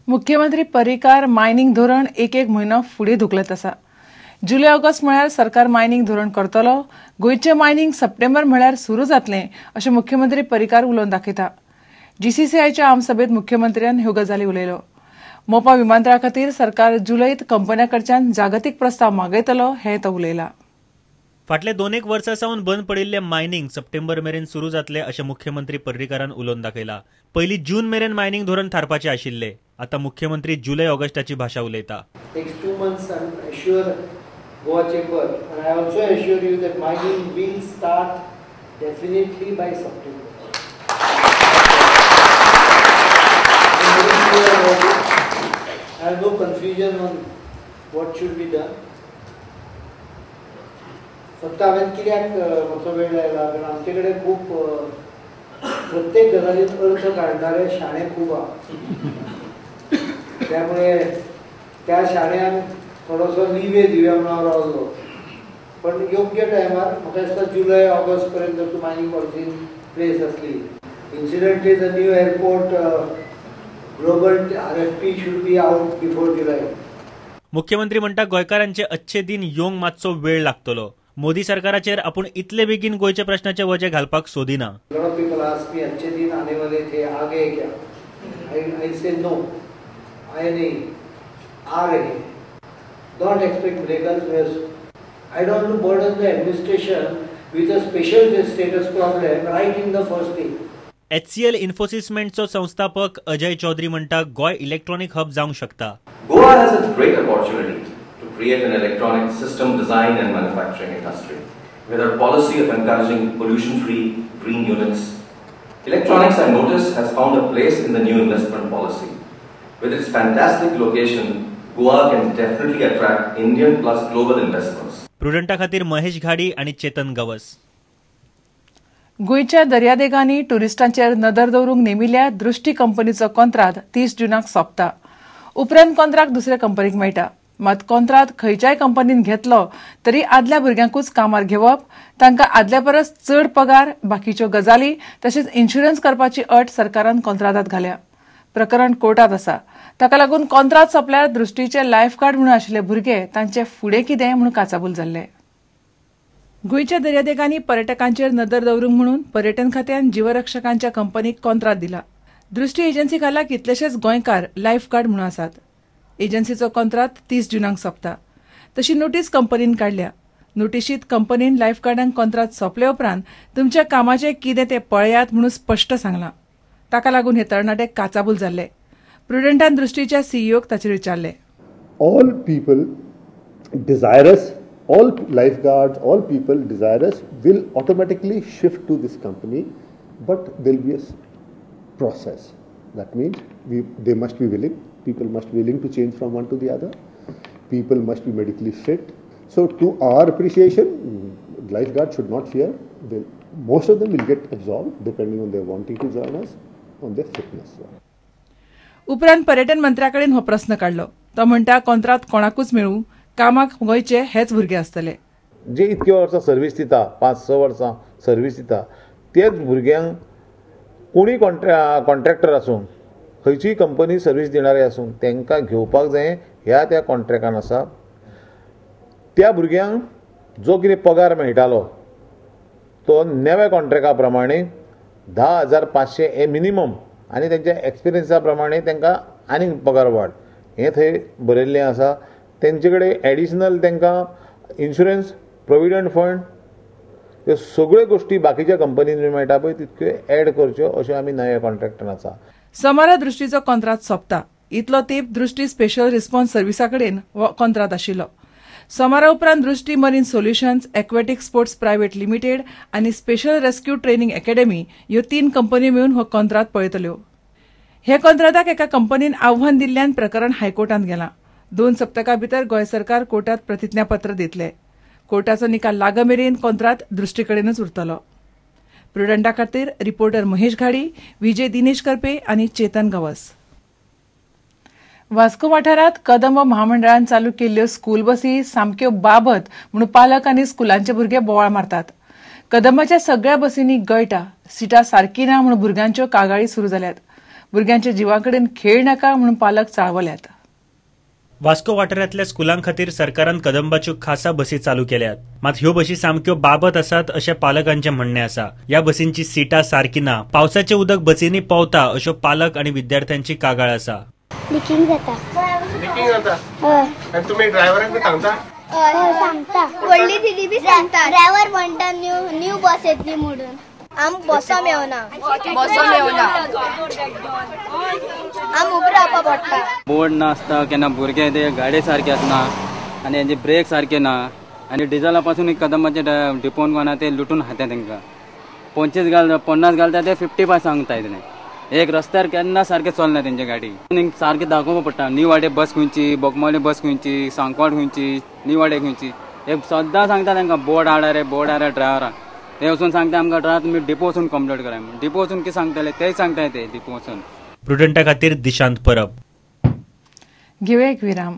मुख्यमंत्री पर्रीकार मायनिंग धोरण एक एक म्हयनो फुडें धुकलत आसा. जुलय ऑगस्ट म्हळ्यार सरकार मायनिंग धोरण करतलो, गोंयचें मायनिंग सप्टेंबर म्हळ्यार सुरू जातलें अशें मुख्यमंत्री पर्रीकार उलोवन दाखयता. जीसीसीआयच्या आमसभेत मुख्यमंत्र्यान ह्यो गजाली उलयलो. मोपा विमानतळा खातीर सरकार जुलयत कंपन्या कडच्यान जागतीक प्रस्ताव मागयतलो हें तो उलयला. फाटले 2-1 वर्सां सावन बंद पडिल्ले मायनिंग सप्टेंबर मेरेन सुरू जातले अशें मुख्यमंत्री पर्रीकारान उलोवन दाखयला. पयलीं जून मेरेन मायनिंग धोरण थारपाचें आशिल्लें, आतां मुख्यमंत्री जुलय ऑगस्टाची भाशा उलयता. Next 2 months I am assure Goa Chamber and I also assure you that mining will start definitely by September. I have no confusion on what should be done. फक्त हांवें कित्याक मातसो वेळ लायला, कारण आमचे कडेन खूब प्रत्येक गजालीन अर्थ काडणारे शाणे खूब आहा, त्यामुळे त्या शाण्यांक थोडोसो लिवे दिवया म्हणून हांव रावलो. पण योग्य टायमार म्हाका दिसता जुलय ऑगस्ट पर्यंत तूं मायनिंग पॉलिसी प्लेस आसली. Incidentally the new airport global RFP should be out before July. मुख्यमंत्री म्हणटा गोंयकारांचे अच्छे दिन येवंक मातसो वेळ लागतलो. मोदी सरकाराचेर आपूण इतले बेगीन गोंयच्या प्रश्नाचे वजें घालपाक सोदिना. Lot of people ask me, अच्छे दिन आने वाले थे, आ गए क्या? I say no, आए नहीं, आ रहे हैं. Don't expect miracles. I don't want to burden the administration with a special status problem right in the first day. HCL इन्फोसिसमेंटचो संस्थापक अजय चौधरी म्हणटा गोंय इलेक्ट्रॉनिक हब जावंक शकता. Goa has a great opportunity to create an electronic system design and manufacturing industry. With our policy of encouraging pollution-free green units, electronics, I notice, has found a place in the new investment policy. With its fantastic location, Goa can definitely attract Indian plus global investments. प्रुडंटा खातीर महेश घाडी आणि चेतन गवस. गोंयच्या दर्यादेगांनी ट्युरिस्टांचेर नदर दवरूंक नेमिल्ल्या दृष्टी कंपनीचो कोंत्राद 30 जूनाक सोंपता. उपरांत कोंत्राक दुसऱ्या कंपनीक मेळटा. मात कोंत्राद खंयच्याय कंपनीन घेतलो तरी आदल्या भुरग्यांकूच कामार घेवप, तांकां आदल्या परस चड पगार, बाकीच्यो गजाली तशेंच इन्शुरन्स करपाची अट सरकारान कोंत्रादात घाल्या. प्रकरण कोर्टात आसा. ताका लागून कोंत्राद सोंपल्यार दृष्टीचे लायफ गार्ड म्हणून आशिल्ले भुरगे तांचे फुडें कितें म्हणून काचाबूल जाल्ले. गोंयच्या दर्यादेगांनी पर्यटकांचेर नदर दवरूंक म्हणून पर्यटन खात्यान जीवरक्षकांच्या कंपनीक कोंत्राद दिला. दृष्टी एजन्सी खाला कितलेशेच गोंयकार लायफ गार्ड म्हणून आसात. एजन्सीचो कोंत्राद 30 जूनाक सोंपता. तशी नोटीस कंपनीन काडल्या. नोटिशीत कंपनीन लायफ गार्डांक कोंत्राद सोंपले उपरांत तुमच्या कामाचें कितें तें पळयात म्हणून स्पश्ट सांगलां. ताका लागून हे तरणाटे काचाबूल जाल्ले. प्रुडंटान दृष्टीच्या सीईओक ताचेर विचारले. All people desirous, all lifeguards, all people desirous will automatically shift to this company, but there will be a process. That means they must be willing, people must be willing to change from one to the other, people must be medically fit. So to our appreciation, lifeguards should not fear. Most of them will get absorbed depending on their wanting to join us, on their fitness. उपरांत पर्यटन मंत्र्याकडेन हो प्रस्न काडलो. तो म्हणटा कोंत्राद कोणाकूच मेळूं, कामाक गोंयचे हेच भुरगे आसतले. जे इतके वर्सां सर्वीस दिता, 5-6 वर्सां सर्वीस दिता, तेच भुरग्यांक कोणी कॉन्ट्रॅक्टर आसूं, खंयचीय कंपनी सर्वीस दिणारे आसूं, तांकां घेवपाक जाय ह्या त्या कॉन्ट्रॅक्टान आसा. त्या भुरग्यांक जो कितें पगार मेळटालो तो नव्या कॉन्ट्रॅक्टा प्रमाणे 10,500 हे मिनिमम आनी तेंच्या एक्सपिरियन्सा प्रमाणे तांकां आनीक पगार वाड हें थंय बरयल्लें आसा. तेंचे कडेन एडिशनल तांकां इन्शुरन्स, प्रोविडंट फंड, ह्यो सगळ्यो गोश्टी बाकीच्या कंपनींनी मेळटा पळय तितक्यो एड करच्यो अश्यो आमी नव्या कॉन्ट्रॅक्टान आसा. सोमारा दृष्टीचो कोंत्राद सोंपता. इतलो तेंप दृष्टी स्पेशल रिस्पॉन्स सर्विसा कडेन हो कोंत्राद आशिल्लो. सोमारा उपरांत Drishti marine solutions, aquatic sports private limited आनी स्पेशल रेस्क्यू ट्रेनिंग अकॅडमी ह्यो 3 कंपन्यो मेळून हो कोंत्राद पळयतल्यो. हे कोंत्रादाक एका कंपनीन आव्हान दिल्ल्यान प्रकरण हायकोर्टांत गेलां. 2 सप्तकां भितर गोंय सरकार कोर्टात प्रतिज्ञापत्र दितले. कोर्टाचो निकाल लागमेरेन कोंत्राद दृष्टीकडेनच उरतलो. प्रुडंटा खातीर रिपोर्टर महेश घाडी, विजय दिनेश करपे आनी चेतन गवस. वास्को वाठारांत कदंब महामंडळान चालू केल्ल्यो स्कूल बसी सामक्यो बाबत म्हणून पालक आनी स्कुलांचे भुरगे बोवाळ मारतात. कदंबाच्या सगळ्या बसींनी गळटा, सिटां सारकी ना म्हणून भुरग्यांच्यो कागाळी सुरू जाल्यात. भुरग्यांच्या जिवा कडेन खेळ नाका म्हणून पालक चाळवल्यात. वास्को वाठारांतल्या स्कुलां खातीर सरकारान कदंबाच्यो खासा बसी चालू केल्यात. मात ह्यो बशी सामक्यो बाबत आसात अशें पालकांचें म्हणणें आसा. ह्या बसींची सिटां सारकी ना, पावसाचें उदक बसींनी पोंवता अश्यो पालक आनी विद्यार्थ्यांची कागाळ आसा. लिकिंग जाता. लिकिंग जाता. आनी तुमी ड्रायव्हराक सांगता? हय सांगता. व्हडली दिदी बी सांगता. ड्रायव्हर म्हणटा न्यू बस येतली म्हणून. आमकां बसो मेवना, बसो मेवना, आम उबो रावपा पडटा. बोर्ड नासता, केन्ना भुरगे ते गाडी सारके आसना आनी हेंचे ब्रेक सारके ना आनी डिजला पासून कदंबाचे डिपोन कोणा ते लुटून खाता तेंकां. 25 घालता, 50 घालता, ते 55 सांगता. एक रस्त्यार केन्ना सारकें चलना तेंची गाडी. सारकें दाखोवपा पडटा. निवाडे बस खंयची, बोगमाळे बस खंयची, सांकवाड खंयची, निवाडे खंयची, एक सद्दां सांगता तेंकां. बोर्ड हाडा रे, बोर्ड हाडा ड्रायव्हराक. ते वचून सांगता आमकां ड्रायव्हर तुमी डिपो वचून कंप्लेट कराय. डिपो वचून कितें सांगतले तेय सांगता ते डिपो वचून. प्रुडंटा खातीर दिशांत परब. घेवया एक विराम.